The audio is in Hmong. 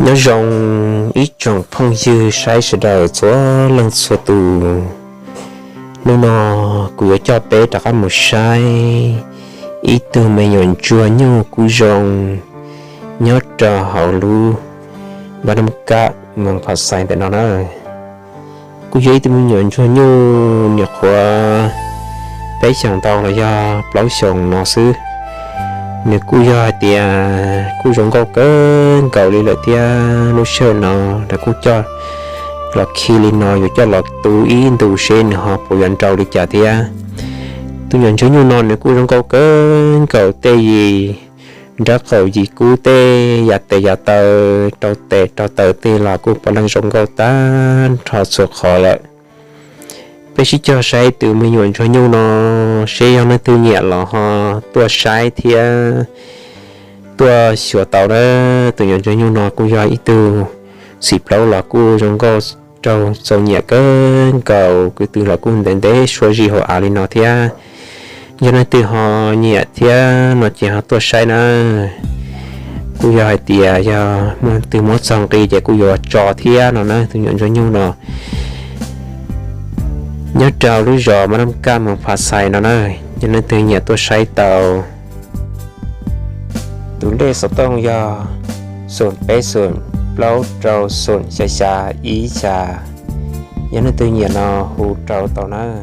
Nyob zoo ib tsoom phooj ywg saib sawv daws txhua leej txhua tus. Hnub no kuv yuav coj peb rov qab mus saib ib tug me nyuam ntsuag nyuj kub zoo nyob rau hauv lub Npab Nab Kaj, moos Phas Xais ntawm no na. Kuj yog ib tug me nyuam ntsuag nyuj nyuam qhuav peb xyoos ntau los yog plaub xyoos no xwb. Nws kuj yog hais tias kuj zoo nkauj kawg nkaus li lawm thiab. Lub sij hawm no lawv kuj coj los khi li no, yuav coj los tu ib ntus seb nws ho puas yuav nrau li cas thiab. Tus nyuam ntsuag nyuj no nws kuj zoo nkauj kawg nkaus, tej yim nrab qaum yim kub, tej yav tes yav taw, rau tes rau taw tej los kuj puav leej zoo nkauj tag nrho txhua qhov lawm. Peb sib cog saib tus me nyuam ntsuag nyuj no seb yog leej twg nyiam los ho tuaj saib thiab tuaj xyuas tau na. Tus nyuam ntsuag nyuj no kuj yog ib tug xim plaub los kuj zoo nkauj raug txaus nyiam kawg nkaus, kwv tw los kuj ntev ntev sua zis hauv av li no thiab. Yog leej twg ho nyiam thiab no ces ho tuaj saib na. Kuj yog hais tias yog muaj leej twg muab txog nqi ces kuj yuav tso thiab no na. Tus nyuam ntsuag nyuj no nyob rau lub zos Npab Nab Kaj, moos Phas Xais no na. Yog leej twg nyiam tuaj saib tau, tus lej xov tooj yog xoom peb xoom plaub rau xoom xya xya ib xya. Yog leej twg nyiam no hu rau tau na.